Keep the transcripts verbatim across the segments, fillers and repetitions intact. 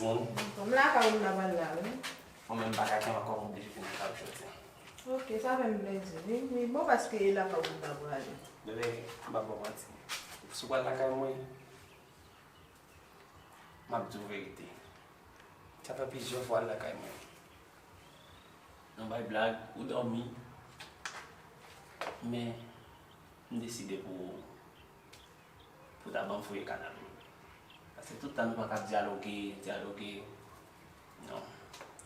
Bon, m lakay ou m ta pral la, wi. Mwen menm m pa ka kenbe ankò, m oblije vin lakay ou jodi a. Ok, sa fè m plezi, wi. Wi, bon, paske e lakay ou m ta prale. Bebe, m p ap ba w manti. Si w pral lakay mwen, m ap di w verite. Sa fè plizyè fwa w al lakay mwen. Nou bay blag, ou dòmi. Men, m deside pou, pou w ta ban m fouye kanal ou. Paske tout tan nou pa ka dyaloge, dyaloge. Non.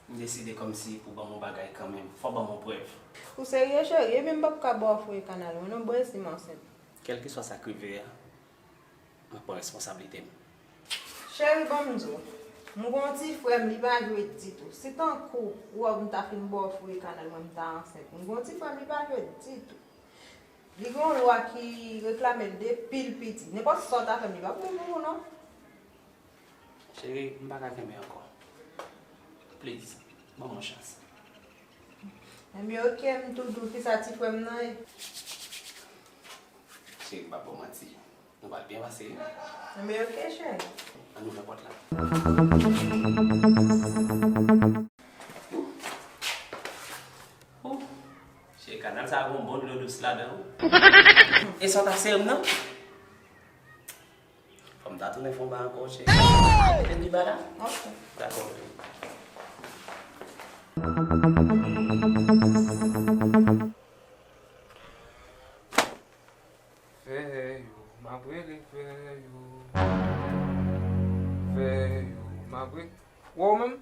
M deside kòmsi pou ban m yon bagay kanmenm. Fò w ban m yon prèv. Ou serye, cheri? Ebyen, m p ap ka ba w fouye kanal mwen non, bwè, si m ansent. Kèlkeswa sa k rive a, m ap pran responsablite m. Cheri, ban m di w, m gon ti frè m, li pa jwe ditou. Si tankou ou wè m ta fin ba w fouye kanal mwen, m ta ansent. M gon ti frè m, li pa jwe ditou. Li gon lwa ki reklame l depi l piti. Nenpòt sa w ta fè m, li p ap bon pou ou non. Cheri, m pa ka kenbe ankò. Please, ban m yon chans. Ebyen, ok, m tou di w kisa ti frè m nan ye. Cheri, m p ap ba w manti. Nou pral byen pase, wi. Ebyen, ok, cheri. Ann ouvè pòt la. Oh, cheri, kanal sa a gon bon dlo dous ladan, wi. E sa w t ap sere m nan? Fò m ta tounen fè yon ba ankò, cheri. Vin pi ba la? Ok. Dakò, bebe. Fè yo, m ap rele fè yo. Fè yo, m ap rele. Wè w menm?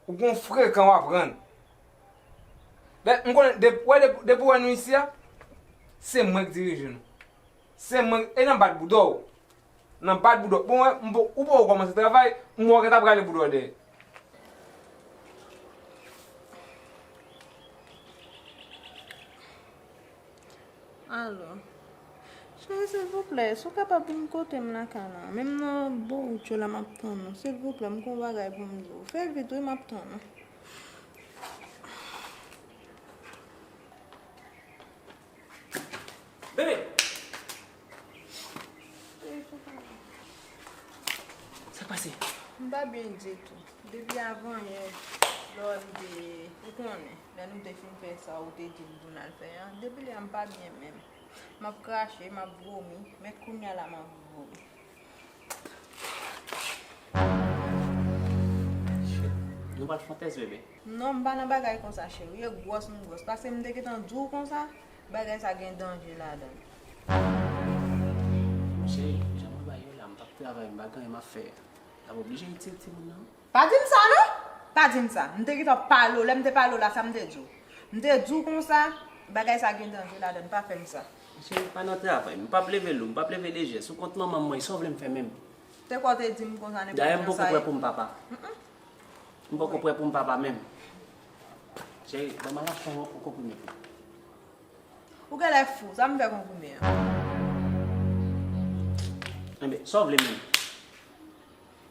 Ou gon frekan w ap rann. Dayè, m konnen, de-, wè, de-, depi w wè nou isi a, se mwen k dirije nou. Se mwen, e nan bat bouda w. Nan bat bouda w. Bon, wè, m po-, ou poko kòmanse travay, m wè w gentan prale bouda w dèyè. Alo. Cheri, silvouplè, si w kapab vin kote m lakay la, menm nan bò wout yo la, m ap tann ou. Silvouplè, m gon bagay pou m di w. Fè vit, wi, m ap tann ou. Bebe! Sa k pase? M pa byen ditou. Depi avanyè, lè w te, ou konnen, lè nou te fin fè sa ou te di m pou n al fè a, depi lè a m pa byen menm. M ap krache, m ap vomi, men kounye a la m ap vomi. Shit. Nou pral fè yon tès, bebe. Non, m pa nan bagay konsa, cheri. E gwòs m gwòs. Paske m te gentan di w konsa, bagay sa gen danje ladan l. Cheri, jan mwen ba yo la, m p ap travay, m pa gen anyen m ap fè. N ap oblije itilize timoun nan. Pa di m sa, non! Pa di m sa. M te gentan pale w. Lè m te pale w la, sa m te di w? M te di w konsa, bagay sa gen danje ladan l. Pa fè m sa. Cheri, m pa nan travay. M p ap leve lou, m p ap leve lejè. Sou kont manman m mwen, sa w vle m fè menm? Te kwè w te di m konsa nenpòt jan sa ye. Dayè, m poko prè pou m papa. Mm-mm. M poko prè pou m papa menm. Cheri, ban m al achte yon, yon konprime pou ou. Ou genlè fou, sa m fè konprime a? Enben, sa w vle menm?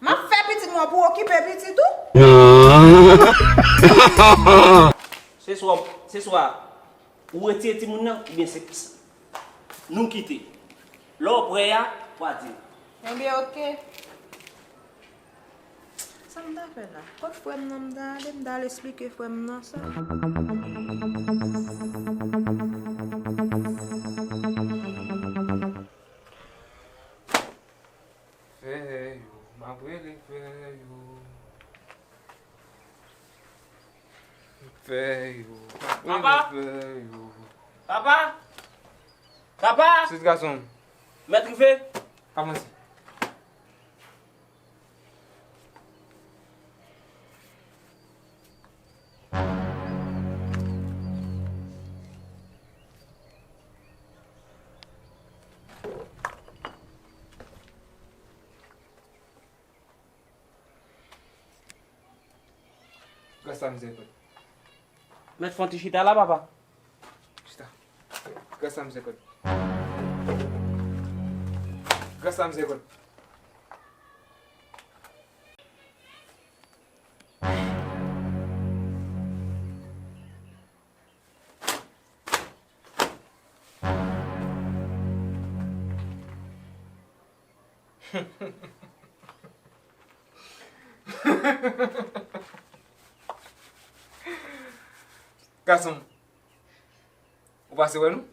M ap fè pitit mwen pou okipe pitit ou? Se swa, se swa ou retire timoun nan, oubyen se nou kite. Lè w prè a, w a di m. Enben, ok. Sa m ta fè la? Kot frè m nan m ta ale? M ta al esplike frè m nan sa. Fè yo, m ap rele fè yo. Fè yo, m ap rele fè yo. Papa! Papa! Papa! Sit gason m. Mèt rive. Avanse. Gras la mizèrikòd. Mèt fè yon ti chita la, papa. Chita. Gras la mizèrikòd. Gras la mizèrikòd. Gason, ou pase wè nou?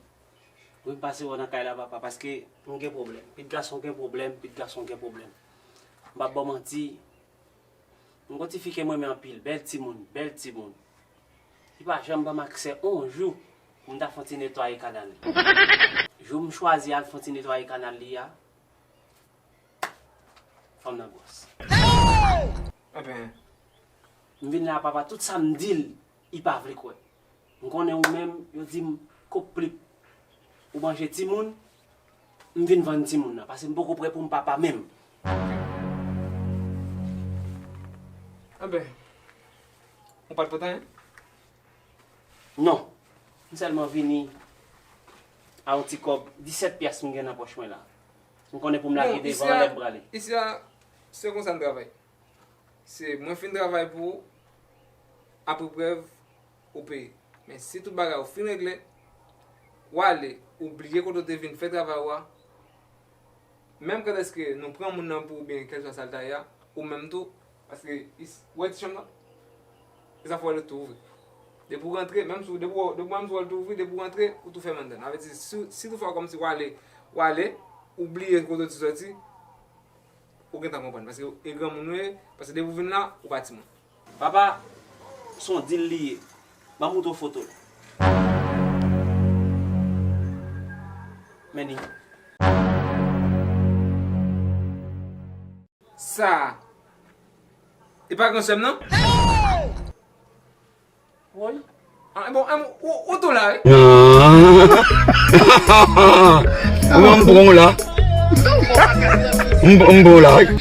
Wi, m pase wè w nan kay la, papa, paske m gen pwoblèm. Pitit gason gen pwoblèm, pitit gason gen pwoblèm. M p ap ba w manti, m gon ti fi ke m renmen anpil, bèl timoun, bèl timoun. Li pa janm ban m aksè yon jou pou m ta fè yon ti netwaye kanal li. Jou m chwazi al fè yon ti netwaye kanal li a, fanm nan gwòs. Enben, m vin la, papa, tout sa m di l, li pa vle kwè. M konnen ou menm, yo di m, Kòk Plip, ou manje timoun, m vin vann timoun nan, paske m poko prè pou m papa menm. Enben, ou pa t pote anyen? Non. M sèlman vini a yon ti kòb, disèt pyès m gen nan pòch mwen la. M konnen pou m lage devan, lè m prale. Isi a, se konsa n travay. Se mwen fin travay pou ou, apre prèv, ou peye. Men si tout bagay ou fin regle, w ale, ou bliye kote w te vin fè travay ou a, menm kantèske nou pran moun nan pou ou byen kèlswa sa l ta ye a, ou menm tou, paske is-, ou wè ti chanm nan? Se sa fè w wè l tou ouvri. Depi w rantre, menm si w, depi w, depi w, menm si w wè l tou ouvri, depi w rantre, ou tou fèmen anndan. Sa vle di, si, si toutfwa kòmsi w ale, w ale, ou bliye kote w te sòti, ou gentan konprann. Paske e granmoun ou ye, paske depi w vin la, ou pa timoun. Papa, se yon dil li ye. Ban m montre w foto l. Men li. Sa, e pa gran sè m nan? Woy. Ah, bon, ah, ou, ou tou la, wi. Ou m pran w la. M, m pran w la, wi.